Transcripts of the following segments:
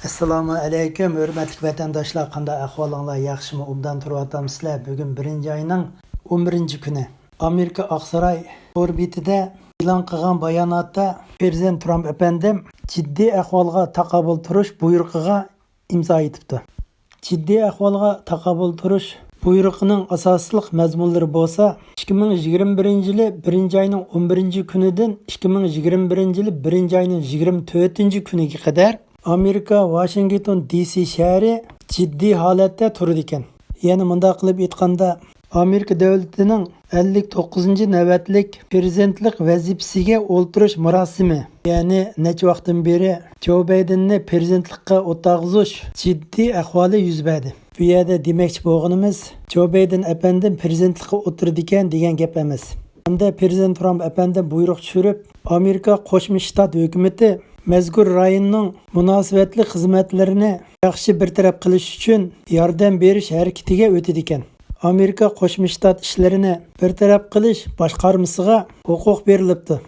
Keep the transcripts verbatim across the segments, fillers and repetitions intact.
ئەسسالامۇ ئەلەيكۇم، ھۆرمەتلىك ۋەتەنداشلار، قانداق ئەھۋالىڭلار؟ ياخشىمۇ، ئوبدان تۇرۇۋاتامسىلەر؟ بۈگۈن بىرىنچى ئاينىڭ ئون بىرىنچى كۈنى. ئامېرىكا ئاقساراي تور بېتىدە ئېلان قىلغان باياناتتا پىرېزىدېنت ترامپ ئەپەندىم جىددىي ئەھۋالغا تاقابىل تۇرۇش بۇيرۇقىغا ئىمزا ئېتىپتۇ. جىددىي ئەھۋالغا تاقابىل تۇرۇش بۇيرۇقىنىڭ ئاساسلىق مەزمۇنلىرى بولسا، ئىككى مىڭ يىگىرمە بىرىنچى يىلى بىرىنچى ئاينىڭ ئون بىرىنچى كۈنىدىن ئىككى مىڭ يىگىرمە بىرىنچى يىلى بىرىنچى ئاينىڭ يىگىرمە تۆتىنچى كۈنىگە قەدەر ئامېرىكا ۋاشىنگتون دى سى شەھىرى جىددىي ھالەتتە تۇرىدىكەن. يەنى مۇنداق قىلىپ ئېيتقاندا، ئامېرىكا دۆلىتىنىڭ ئەللىك توققۇزىنچى نۆۋەتلىك پىرېزىدېنتلىق ۋەزىپىسىگە ئولتۇرۇش مۇراسىمى، يەنى نەچچە ۋاقىتتىن بېرى جو بايدېننى پىرېزىدېنتلىققا ئولتۇرغۇزۇش جىددىي ئەھۋالى يۈز بەردى. بۇ يەردە دېمەكچى بولغىنىمىز، جو بايدېن ئەپەندىم پىرېزىدېنتلىققا ئولتۇرىدىكەن دېگەن گەپ ئەمەس. ھەمدە پىرېزىدېنت ترامپ ئەپەندىم بۇيرۇق چۈشۈرۈپ، ئامېرىكا قوشما شتات ھۆكۈمىتى مەزكۇر رايوننىڭ مۇناسىۋەتلىك خىزمەتلىرىنى ياخشى بىر تەرەپ قىلىش ئۈچۈن ياردەم بېرىش ھەرىكىتىگە ئۆتىدىكەن. ئامېرىكا قوشما شتات ئىشلىرىنى بىر تەرەپ قىلىش باشقارمىسىغا ھوقۇق بېرىلىپتۇ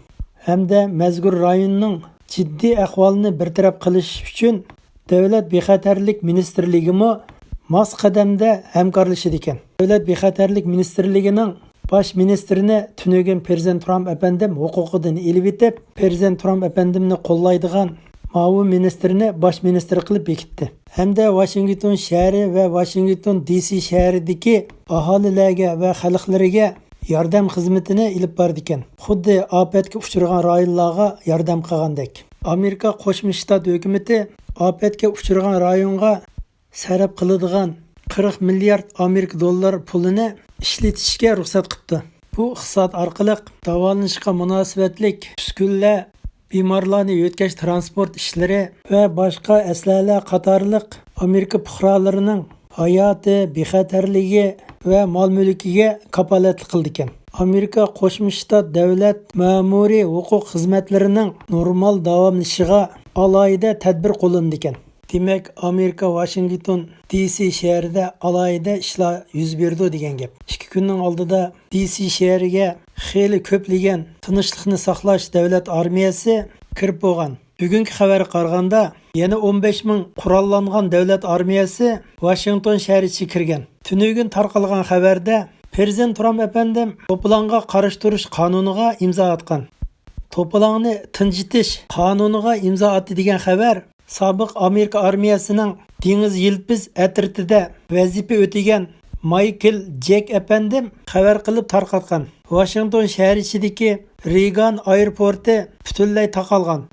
ھەمدە مەزكۇر رايوننىڭ جىددىي ئەھۋالىنى بىر تەرەپ قىلىش ئۈچۈن دۆلەت بىخەتەرلىك مىنىستىرلىكىمۇ ماس قەدەمدە ھەمكارلىشىدىكەن. دۆلەت بىخەتەرلىك مىنىستىرلىكىنىڭ باش مىنىستىرىنى تۈنۈگۈن پىرېزىدېنت ترامپ ئەپەندىم ھوقۇقىدىن ئېلىۋېتىپ، پىرېزىدېنت ترامپ ئەپەندىمنى قوللايدىغان مۇئاۋىن مىنىستىرنى باش مىنىستىر قىلىپ بېكىتتى. ھەمدە ۋاشىنگتون شەھىرى ۋە ۋاشىنگتون دى سى شەھىرىدىكى ئاھالىلەرگە ۋە خەلقلىرىگە ياردەم خىزمىتىنى ئېلىپ بارىدىكەن. خۇددى ئاپەتكە ئۇچرىغان رايونلارغا ياردەم قىلغاندەك. ئامېرىكا قوشما شتات ھۆكۈمىتى ئاپەتكە ئۇچرىغان رايونغا سەرپ قىلىدىغان قىرىق مىليارد ئامېرىكا دوللار پۇلىنى ئىشلىتىشكە رۇخسەت قىپتۇ. بۇ ئىقتىساد ئارقىلىق داۋالىنىشقا مۇناسىۋەتلىك ئۈسكۈنىلەر، بىمارلارنى يۆتكەش ترانسپورت ئىشلىرى ۋە باشقا ئەسلىھەلەر قاتارلىق ئامېرىكا پۇقرالىرىنىڭ ھاياتى، بىخەتەرلىكى ۋە مال-مۈلكىگە كاپالەتلىك قىلىدىكەن. ئامېرىكا قوشما شتات دۆلەت مەمۇرىي ھوقۇق خىزمەتلىرىنىڭ نورمال داۋاملىشىشىغا ئالاھىدە تەدبىر قوللىنىدىكەن. دېمەك، ئامېرىكا ۋاشىنگتون دى سى شەھىرىدە ئالاھىدە ئىشلار يۈز بېرىدۇ دېگەن گەپ. ئىككى كۈننىڭ ئالدىدا دى سى شەھىرىگە خېلى كۆپلىگەن تىنچلىقنى ساقلاش دۆلەت ئارمىيەسى كىرىپ بولغان. بۈگۈنكى خەۋەرگە قارىغاندا، يەنە ئون بەش مىڭ قوراللانغان دۆلەت ئارمىيەسى ۋاشىنگتون شەھىرى ئىچىگە كىرگەن. تۈنۈگۈن تارقالغان خەۋەردە، پىرېزىدېنت ترامپ ئەپەندىم توپىلاڭغا قارشى تۇرۇش قانۇنىغا ئىمزا ئاتقان. توپىلاڭنى تىنچىتىش قانۇنىغا ئىمزا ئاتتى دېگەن خەۋەر سابىق ئامېرىكا ئارمىيەسىنىڭ دېڭىز يىلپىز ئەترىتىدە ۋەزىپە ئۆتىگەن مايكل جېك ئەپەندىم خەۋەر قىلىپ تارقاتقان. ۋاشىنگتون شەھەر ئىچىدىكى رېيگان ئايروپورتى پۈتۈنلەي تاقالغان.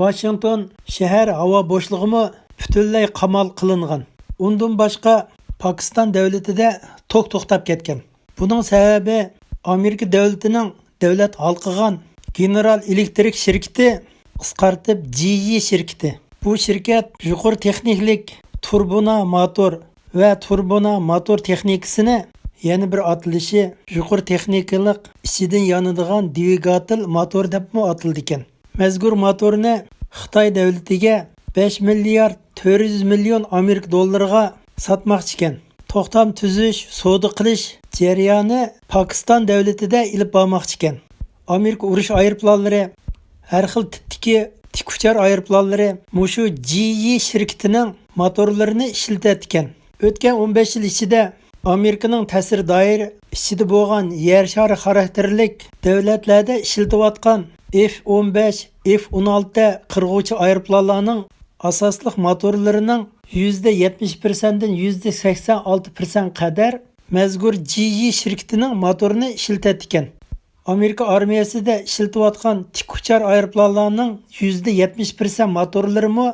ۋاشىنگتون شەھەر ھاۋا بوشلۇقىمۇ پۈتۈنلەي قامال قىلىنغان. ئۇندىن باشقا، پاكىستان دۆلىتىدە توك توختاپ كەتكەن. بۇنىڭ سەۋەبى ئامېرىكا دۆلىتىنىڭ دۆلەت ھالقىغان گېنېرال ئېلېكتىرىك شىركىتى، قىسقارتىپ جى ئى شىركىتى. بۇ شىركەت يۇقىرى تېخنىكىلىك تۇربىنا موتور ۋە تۇربىنا موتور تېخنىكىسىنى يەنە بىر ئاتىلىشى يۇقىرى تېخنىكىلىق ئىچىدىن يانىدىغان دۋىگاتېل موتور دەپمۇ ئاتىلىدىكەن. مەزكۇر موتورنى خىتاي دۆلىتىگە بەش مىليارد تۆت يۈز مىليون ئامېرىكا دوللىرىغا ساتماقچىكەن. توختام تۈزۈش، سودا قىلىش جەريانى پاكىستان دۆلىتىدە ئېلىپ بارماقچىكەن. ئامېرىكا ئۇرۇش ئايروپىلانلىرى، ھەر خىل تىپتىكى تىك ئۇچار ئايروپىلانلىرى مۇشۇ جى ئى شىركىتىنىڭ موتورلىرىنى ئىشلىتەتتىكەن. ئۆتكەن ئون بەش يىل ئىچىدە ئامېرىكىنىڭ تەسىر دائىرە ئىچىدە بولغان يەر شارى خاراكتېرلىك دۆلەتلەردە ئىشلىتىۋاتقان ئېف ئون بەش، ئېف ئون ئالتە قىرغۇچى ئايروپىلانلارنىڭ ئاساسلىق موتورلىرىنىڭ يۈزدە يەتمىش پىرسەنتتىن يۈزدە سەكسەن ئالتە پىرسەنت قەدەر مەزكۇر جى ئى شىركىتىنىڭ موتورىنى ئىشلىتەتتىكەن. ئامېرىكا ئارمىيەسىدە ئىشلىتىۋاتقان تىك ئۇچار ئايروپىلانلارنىڭ يۈزدە يەتمىش پىرسەنت موتورلىرىمۇ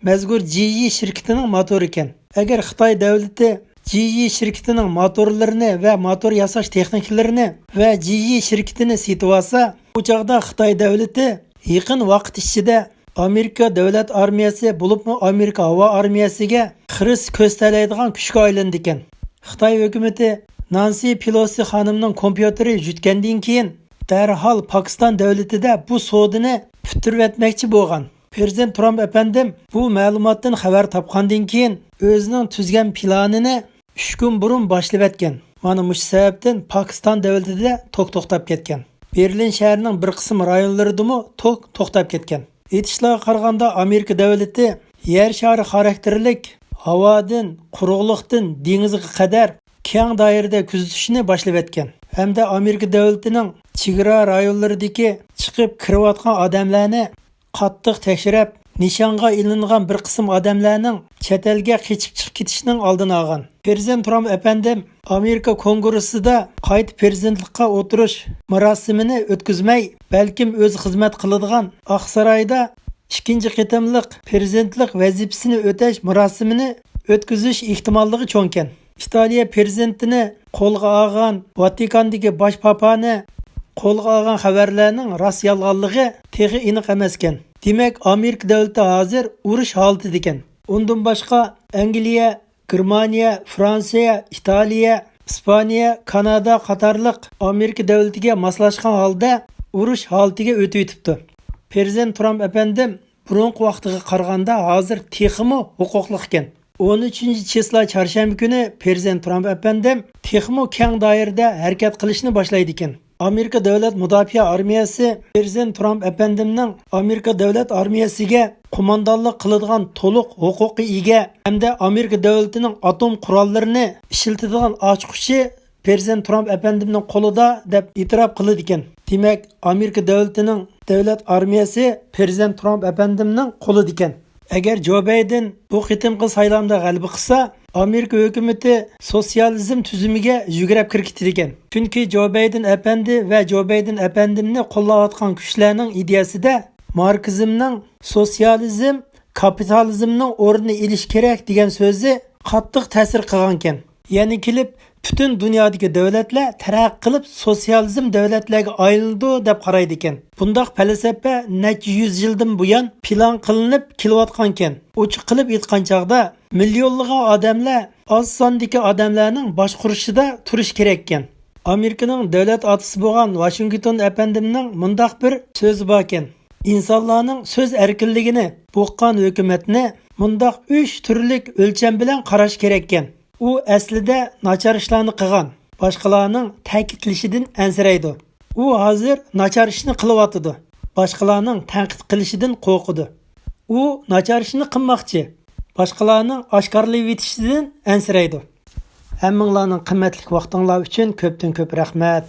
مەزكۇر جى ئى شىركىتىنىڭ موتورى ئىكەن. ئەگەر خىتاي دۆلىتى جى ئى شىركىتىنىڭ موتورلىرىنى ۋە موتور ياساش تېخنىكىلىرىنى ۋە جى ئى شىركىتىنى سېتىۋالسا، ئۇ چاغدا خىتاي دۆلىتى يېقىن ۋاقىت ئىچىدە ئامېرىكا دۆلەت ئارمىيەسى، بولۇپمۇ ئامېرىكا ھاۋا ئارمىيەسىگە خىرىس كۆرسىتەلەيدىغان كۈچكە ئايلىنىدىكەن. خىتاي ھۆكۈمىتى نانسى پېلوسى خانىمنىڭ كومپيۇتېرى يۈتكەندىن كېيىن، دەرھال پاكىستان دۆلىتىدە بۇ سودىنى پۈتتۈرۈۋەتمەكچى بولغان. پىرېزىدېنت ترامپ ئەپەندىم بۇ مەلۇماتتىن خەۋەر تاپقاندىن كېيىن، ئۆزىنىڭ تۈزگەن پىلانىنى ئۈچ كۈن بۇرۇن باشلىۋەتكەن. مانا مۇشۇ سەۋەبتىن پاكىستان دۆلىتىدە توك توختاپ كەتكەن. بېرلىن شەھىرىنىڭ بىر قىسىم رايونلىرىدىمۇ توك توختاپ كەتكەن. ئېيتىشلارغا قارىغاندا، ئامېرىكا دۆلىتى يەر شارى خاراكتېرلىك ھاۋادىن، قۇرۇقلۇقتىن دېڭىزغا قەدەر كەڭ دائىرىدە كۆزىتىشنى باشلىۋەتكەن ھەمدە ئامېرىكا دۆلىتىنىڭ چېگرا رايونلىرىدىكى چىقىپ كىرىۋاتقان ئادەملەرنى قاتتىق تەكشۈرۈپ، نىشانغا ئېلىنغان بىر قىسىم ئادەملەرنىڭ چەت ئەلگە قېچىپ چىقىپ كېتىشىنىڭ ئالدىنى ئالغان. پىرېزىدېنت ترامپ ئەپەندىم ئامېرىكا كونگرېسسىدا قايتا پىرېزىدېنتلىققا ئولتۇرۇش مۇراسىمىنى ئۆتكۈزمەي، بەلكىم ئۆزى خىزمەت قىلىدىغان ئاقسارايدا ئىككىنچى قېتىملىق پىرېزىدېنتلىق ۋەزىپىسىنى ئۆتەش مۇراسىمىنى ئۆتكۈزۈش ئېھتىماللىقى چوڭكەن. ئىتالىيە پىرېزىدېنتىنى قولغا ئالغان، ۋاتىكاندىكى باش پاپانى قولغا ئالغان خەۋەرلەرنىڭ راست يالغانلىقى تېخى ئېنىق ئەمەسكەن. دېمەك، ئامېرىكا دۆلىتى ھازىر ئۇرۇش ھالىتىدىكەن. ئۇندىن باشقا، ئەنگلىيە، گېرمانىيە، فرانسىيە، ئىتالىيە، ئىسپانىيە، كانادا قاتارلىق ئامېرىكا دۆلىتىگە ماسلاشقان ھالدا ئۇرۇش ھالىتىگە ئۆتۈۋېتىپتۇ. پىرېزىدېنت ترامپ ئەپەندىم بۇرۇنقى ۋاقتىغا قارىغاندا ھازىر تېخىمۇ ھوقۇقلۇق ئىكەن. ئون ئۈچىنچى چىسلا چارشەنبە كۈنى پىرېزىدېنت ترامپ ئەپەندىم تېخىمۇ كەڭ دائىرىدە ھەرىكەت قىلىشنى باشلايدىكەن. ئامېرىكا دۆلەت مۇداپىئە ئارمىيەسى پىرېزىدېنت ترامپ ئەپەندىمنىڭ ئامېرىكا دۆلەت ئارمىيەسىگە قوماندانلىق قىلىدىغان تولۇق ھوقۇققا ئىگە ھەمدە ئامېرىكا دۆلىتىنىڭ ئاتوم قوراللىرىنى ئىشلىتىدىغان ئاچقۇچى پىرېزىدېنت ترامپ ئەپەندىمنىڭ قولىدا، دەپ ئېتىراپ قىلىدىكەن. دېمەك، ئامېرىكا دۆلىتىنىڭ دۆلەت ئارمىيەسى پىرېزىدېنت ترامپ ئەپەندىمنىڭ قولىدىكەن. ئەگەر جو بايدېن بۇ قېتىمقى سايلامدا غەلىبە قىلسا، ئامېرىكا ھۆكۈمىتى سوتسىيالىزم تۈزۈمىگە يۈگرەپ كىرىپ كېتىدىكەن. چۈنكى جو بايدېن ئەپەندى ۋە جو بايدېن ئەپەندىمنى قوللاۋاتقان كۈچلەرنىڭ ئىدىيەسىدە ماركسىزمنىڭ سوتسىيالىزم، كاپىتالىزمنىڭ ئورنىنى ئېلىش كېرەك دېگەن سۆزى قاتتىق تەسىر قىلغانىكەن. يەنە كېلىپ، پۈتۈن دۇنيادىكى دۆلەتلەر تەرەققىي قىلىپ سوتسىيالىزم دۆلەتلەرگە ئايلىنىدۇ دەپ قارايدىكەن. بۇنداق پەلسەپە نەچچە يۈز يىلدىن بۇيان پىلان قىلىنىپ كېلىۋاتقانىكەن. ئوچۇق قىلىپ ئېيتقان چاغدا، مىليونلىغان ئادەملەر ئاز ساندىكى ئادەملەرنىڭ باشقۇرۇشىدا تۇرۇشى كېرەككەن. ئامېرىكىنىڭ دۆلەت ئاتىسى بولغان ۋاشىنگتون ئەپەندىمنىڭ مۇنداق بىر سۆزى باركەن: ئىنسانلارنىڭ سۆز ئەركىنلىكىنى بوغقان ھۆكۈمەتنى مۇنداق ئۈچ تۈرلۈك ئۆلچەم بىلەن قاراش كېرەككەن. ئۇ ئەسلىدە ناچار ئىشلارنى قىلغان، باشقىلارنىڭ تەكىتلىشىدىن ئەنسىرەيدۇ. ئۇ ھازىر ناچار ئىشنى قىلىۋاتىدۇ، باشقىلارنىڭ تەنقىد قىلىشىدىن قورقىدۇ. ئۇ ناچار ئىشنى قىلماقچى، باشقىلارنىڭ ئاشكارىلىۋېتىشىدىن ئەنسىرەيدۇ. ھەممىڭلارنىڭ قىممەتلىك ۋاقتىڭلار ئۈچۈن كۆپتىن كۆپ رەھمەت.